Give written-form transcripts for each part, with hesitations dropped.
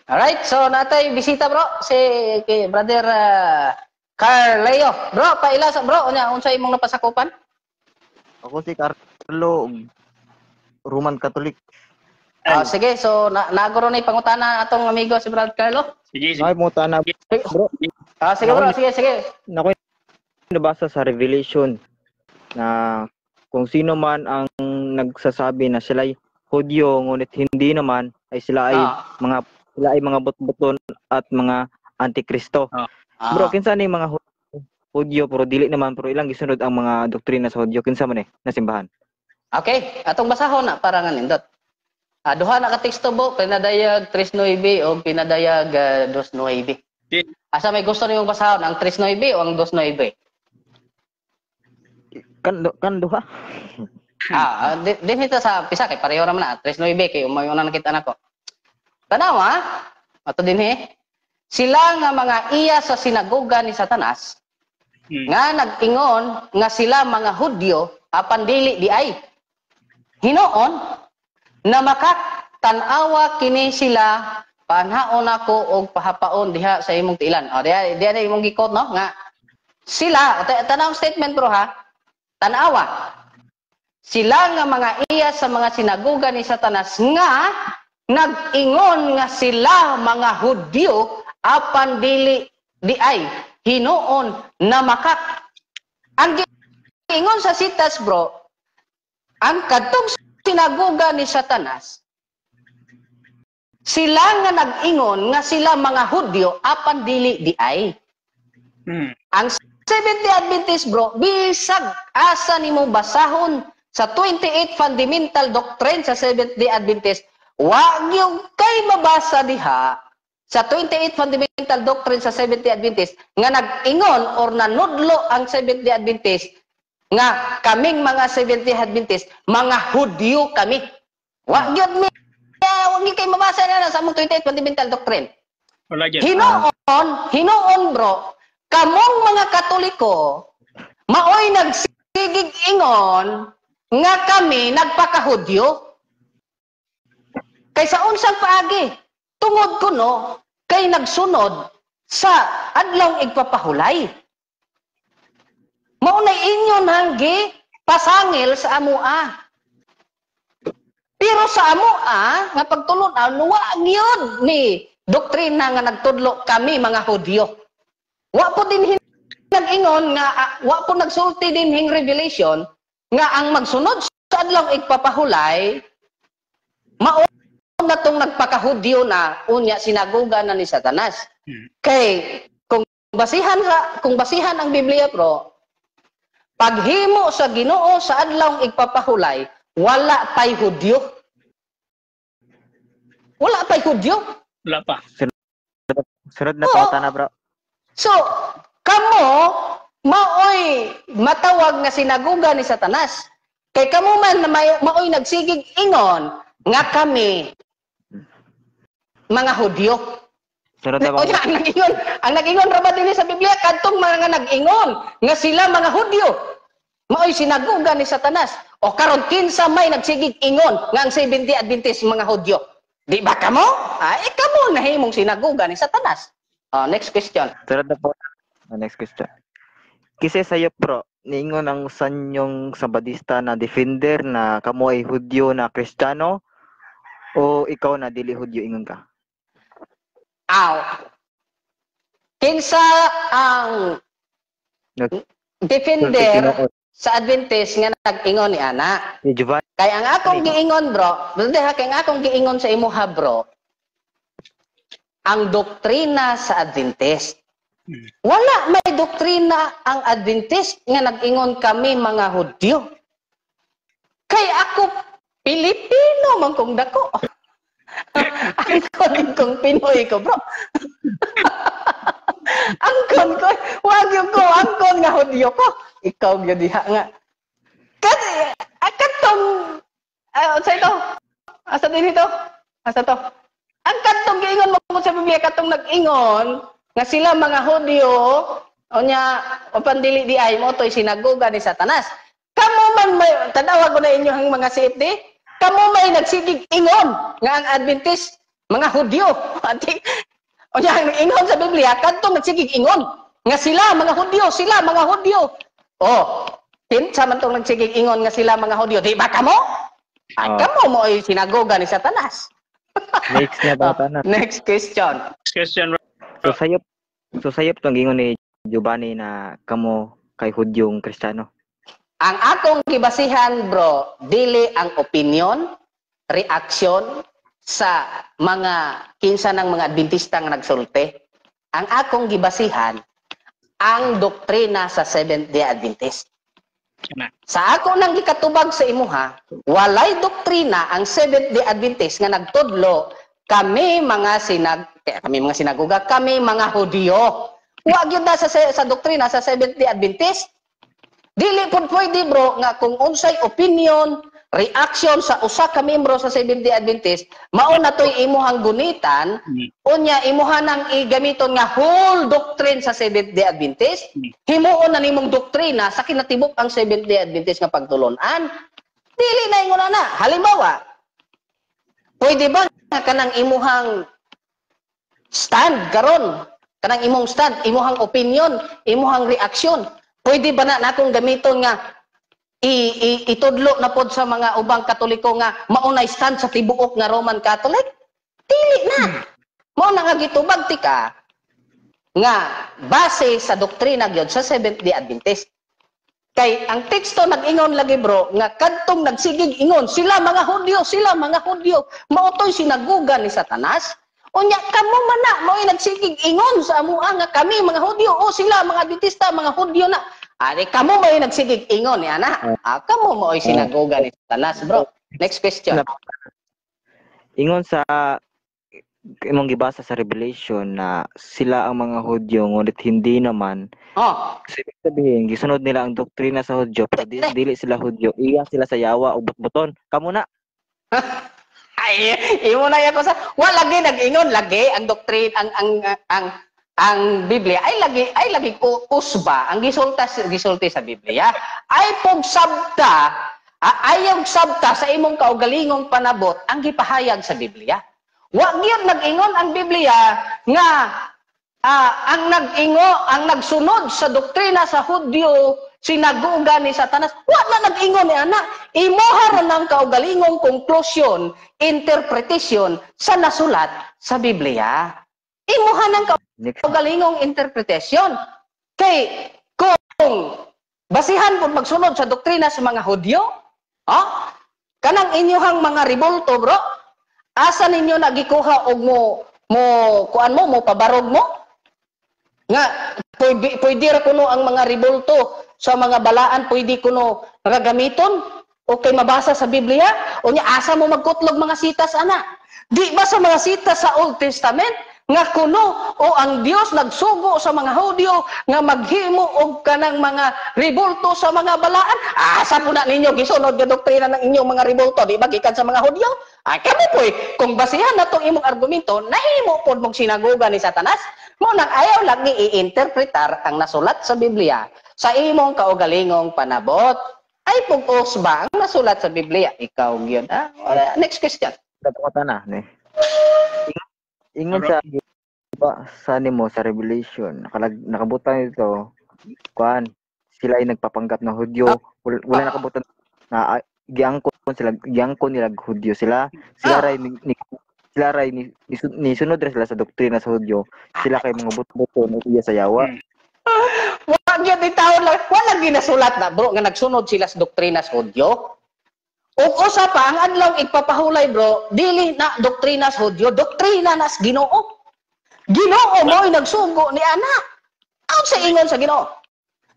Alright, so natay bisita, bro, si kay brother Carleo. Bro, paila sa bro, unya unsa imong napasakupan? Ako si Carlo, Roman Catholic. Ah, sige, so na naguro na pangutana atong amigo si Brad Carlo. Sige, sige. Ay, mo na, bro. Ah, sige bro, sige, sige. Nako, nabasa sa Revelation na kung sino man ang nagsasabi na sila ay Hudyo ngunit hindi naman ay sila ay mga sila ay mga butbuton at mga antikristo. Bro, kinsa ni mga Hudyo pero dili naman pero ilang gisunod ang mga doktrina sa Hudyo, kinsa man eh na simbahan? Okay, atong basahon na para nga nindot. Ah, duha na ka teksto bo, pinadayag 3.9 o pinadayag 2.9. Di. Asa may gusto nimong basahon, ang 3.9 o ang 2.9? Kan duha. Ah, din ito sa pisa kay pareho raman na 3.9 kay umayo na nakita nako. Tanawa, ato din he. Sila nga mga iya sa sinagoga ni Satanas nga nag-ingon nga sila mga Hudyo apan dili di ay. Hinoon na makatan-awa kini sila, panhaon ako og pahapaon diha sa imong tiilan. O diha diha na imong gikot, no, nga sila tanawang statement, bro, ha. Tanawa. Sila nga mga iya sa mga sinagoga ni Satanas nga nag-ingon nga sila mga Hudyo apan dili di ay, hinuon na makak. Ang giingon sa sitas, bro, ang kadtong sinagoga ni Satanas, sila nga nag-ingon nga sila mga Hudyo apan dili di ay. Ang Seventh-day Adventist, bro, bisag asa nimo basahon sa 28 fundamental doctrine sa Seventh-day Adventist, wa gyud kay mabasa diha sa 28 fundamental doctrine sa Seventh-day Adventist nga nag-ingon or nanudlo ang Seventh-day Adventist nga kaming mga Seventh-day Adventist, mga Hudyo kami. Wa gyud mi wa gyud kay mabasa na sa among 28 fundamental doctrine. Wala gyud. Hinuon, hinuon, bro, kamong mga Katoliko, maoy nagsigig ingon nga kami nagpakahudyo. Kay sa unsang paagi, tungod kuno kay nagsunod sa adlaw igpapahulay. Mao na inyo nang gi pasangil sa amoa. Pero sa amoa nga pagtulon-an, wa gyud ni doktrina nga nagtudlo kami mga Hudyo. Wa po din nag-ingon nga wa po nagsulti din hing Revelation nga ang magsunod sa adlaw igpapahulay mao na tong nagpakahudyo na unya sinagoga na ni Satanas. Kay kung basihan ang Biblia, bro, paghimo sa Ginoo sa adlaw igpapahulay, wala pay Hudyo. Wala pay Hudyo. Wala pa. Sunod na pangutana, bro. So, kamo maoy matawag nga sinagoga ni Satanas. Kay kamo man na maoy nagsigig ingon nga kami mga Hudyo. Sunod na Oya, ang nag-ingon ra ba dinhi sa Biblia kadtong mga nag-ingon nga sila mga Hudyo? Maoy sinagoga ni Satanas. O karon, kinsa may nagsigig ingon nga ang Seventh-day Adventist mga Hudyo? Di ba kamo? Ay, kamo nahimong sinagoga ni Satanas. Oh, next question. Sunod na po. Ah, next question. Kasi sa'yo, bro, niingon ang usan yung Sabadista na defender na kamo ay Hudyo na Kristiyano o ikaw na dili Hudyo ingon ka? Aw. Kinsa ang defender sa Adventist nga nag-ingon ni ana? Si Giovanni. Kay ang akong giingon, bro, hindi ha, kay ang akong giingon sa imuha, bro, ang doktrina sa Adventist. Wala may doktrina ang Adventist nga nag-ingon kami mga Hudyo. Kay ako Pilipino man kong dako. Angkon kong Pinoy ko, bro. Angkon ko, wag yung ko, angkon nga Hudyo ko. Ikaw gyud diha nga. Kat, katong, sa ito? Asa din ito? Asa to? Ang katong giingon mo sa Biblia, katong nag-ingon nga sila mga Hudyo, unya o pandili di ay mo to'y sinagoga ni Satanas. Kamo man may tanawa ko na inyo ang mga CFD, kamo may nagsigig ingon nga ang Adventist Mga Hudyo. Ati unya ang ingon sa Biblia kadtong nagsigig ingon nga sila mga Hudyo, sila mga Hudyo. Oh, kinsa man tong nagsigig ingon nga sila mga Hudyo? Di ba kamo? Ay, Oh. kamo mo ay sinagoga ni Satanas. Next na bata na. Next question. Next question, bro. So sayop tong gingon ni Giovanni na kamo kay Hudyong Kristiyano. Ang akong gibasihan, bro, dili ang opinion, reaksyon sa mga kinsa ng mga Adventista nga nagsulti. Ang akong gibasihan ang doktrina sa Seventh-day Adventist. Kana. Sa ako nang gikatubag sa imuha, walay doktrina ang Seventh-day Adventist nga nagtudlo kami mga sinagoga, kami mga Hudyo. Wa gyud na sa doktrina sa Seventh-day Adventist. Dili pud pwede, bro, nga kung unsay opinion, reaction sa usa ka membro sa Seventh-day Adventist, mao na to'y imuhang gunitan, unya imuha nang igamiton nga whole doctrine sa Seventh-day Adventist, himuon na nimong doktrina sa kinatibuk ang Seventh-day Adventist nga pagtulon-an. Dili na ingon na. Halimbawa, pwede ba nga kanang imuhang stand karon, kanang imong stand, imuhang opinion, imuhang reaksyon, pwede ba na nakong gamiton nga i, i itudlo na pod sa mga ubang Katoliko nga maunay stand sa tibuok nga Roman Catholic? Dili na. Mao na nga gitubag tika nga base sa doktrina gyud sa Seventh-day Adventist. Kay ang teksto nag-ingon lagi, bro, nga kadtong nagsigig ingon sila mga Hudyo, sila mga Hudyo, mao to'y sinaguga ni Satanas. Unya kamo man na mao'y nagsigig ingon sa amua nga kami mga Hudyo o sila mga Adventista mga Hudyo na. Ani kamo mao'y nagsigig ingon ni ana. Ah, kamo mao'y sinaguga ni Satanas, bro. Next question. Ingon sa imong gibasa sa Revelation na sila ang mga Hudyo ngunit hindi naman. So, ibig sabihin, gisunod nila ang doktrina sa Hudyo pero dili sila Hudyo. Iya sila sa yawa o butbuton. Kamo na. Ay, imo na ko sa wa lagi nag-ingon lagi ang doktrina ang Biblia ay lagi usba ang gisulti sa Biblia ay pugsabta, ayaw sabta sa imong kaugalingong panabot ang gipahayag sa Biblia. Wa gyud nag-ingon ang Biblia nga ang nag-ingo ang nagsunod sa doktrina sa Hudyo sinaguga ni Satanas. Wa na nag-ingon ni ana. Imoha ra ng kaugalingong conclusion, interpretation sa nasulat sa Biblia. Imoha ng Next. kaugalingong interpretation. Kay kung basihan po magsunod sa doktrina sa mga Hudyo, oh, kanang inyuhang mga ribulto, bro, asa ninyo nagikuha og mo kuan mo pabarog mo? Nga pwede ra kuno ang mga ribulto sa mga balaan, pwede kuno nagagamiton o kay mabasa sa Biblia. Unya asa mo magkutlog mga sitas ana? Di ba sa mga sitas sa Old Testament nga kuno o ang Dios nagsugo sa mga Hudyo nga maghimo og kanang mga ribulto sa mga balaan? Asa po na ninyo gisunod nga doktrina ng inyong mga ribulto? Di ba gikan sa mga Hudyo? Ay kamo poy kung basihan natong imong argumento, nahimo pod mong sinagoga ni Satanas. Mo nang ayaw lagi i-interpretar ang nasulat sa Biblia sa imong kaugalingong panabot. Ay pug-os ba ang nasulat sa Biblia? Ikaw gyud. Ah, wala. Next question. Katakutan na ne. Ingon sa ba sa nimo sa Revelation nakabutan dito kuan sila ay nagpapanggap na Hudyo, wala nakabutan na giangkon sila, giangkon nila Hudyo sila sila ray ni sila ray ni sunod ra sila sa doktrina sa Hudyo, sila kay mga butbuton o iya sa yawa. Wa gyud taon lang, wala ginasulat na, bro, nga nagsunod sila sa doktrina sa Hudyo. Ug usa pa, ang adlaw igpapahulay, bro, dili na doktrina sa Hudyo, doktrina na sa Ginoo. Ginoo mo'y nagsugo ni ana. Aw sa ingon sa Ginoo.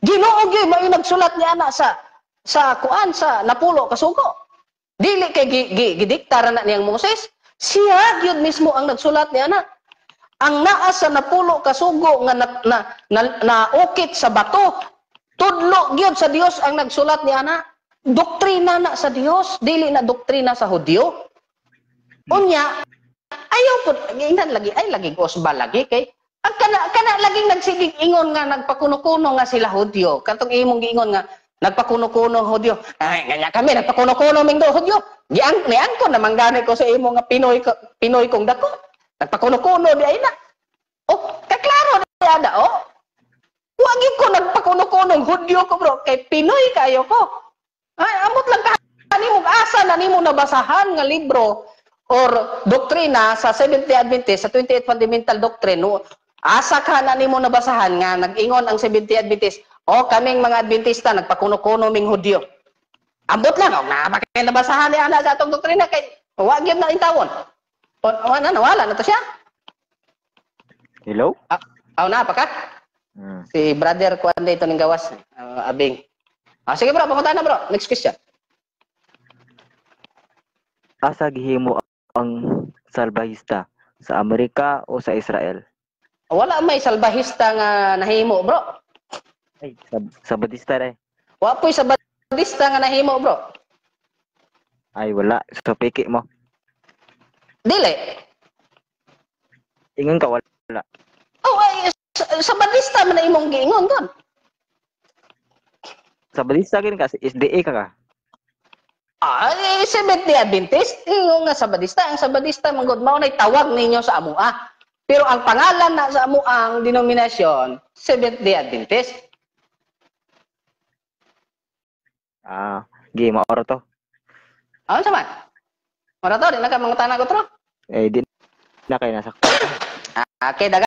Ginoo gyud mo'y nagsulat ni ana sa kuan sa napulo kasugo. Dili kay gidikta ra na niyang Moses, siya gyud mismo ang nagsulat ni ana. Ang naa sa napulo kasugo nga na naukit sa bato, tudlo gyud sa Dios ang nagsulat ni ana. Doktrina na sa Dios, dili na doktrina sa Hudyo. Unya, ayaw po, ingnan lagi, ay lagi usba lagi kay ang kana laging nagsigig ingon nga nagpakuno-kuno nga sila Hudyo. Katong imong giingon nga Nagpakuno-kuno Hudyo. Ay, ganyan kami, nagpakuno-kuno ming do Hudyo. Giang niangkon naman gani ko sa imo nga Pinoy ko, Pinoy kong dako. Nagpakuno-kuno di ay na. Oh, kaklaro di ada oh. Wa gyud ko nagpakuno-kuno Hudyo ko, bro, kay Pinoy kayo ko. Ay, amot lang ka nimo, asa na nimo nabasahan nga libro or doktrina sa Seventh-day Adventist, sa 28 Fundamental Doctrine, no, asa ka na nimo nabasahan nga nag-ingon ang Seventh-day Adventist, "O kaming mga Adventista nagpakuno-kuno ming Hudyo"? Ambot lang, og naa ba kay nabasahan ni ana sa atong doktrina, kay wa gyud na intawon. O, wala na, wala na to siya. Hello? Aw, naa pa ka? Hmm. Si brother kuan dito ning gawas, abing. Ah, sige bro, pamunta na, bro. Next question. Asa gihimo ang salbahista? Sa Amerika o sa Israel? Wala may salbahista nga nahimo, bro. Ay, sabadista rin. Wa po'y sabadista nga nahimo, bro. Ay, wala. So, piki mo. Dili. Ingon ka, wala. Oh, ay, sabadista man na imong giingon doon. Sabadista gin ka, SDA ka ka. Ah, eh, Seventh-day Adventist, ingon nga sabadista, ang sabadista man gud mao nay tawag ninyo sa amoa. Pero ang pangalan na sa amoang denominasyon, Seventh-day Adventist. Ah, gi maoro to. Ano sa man? Mara to, di na ka mga tanag otro. Eh, di na kay nasaktan. Ah, okay, daga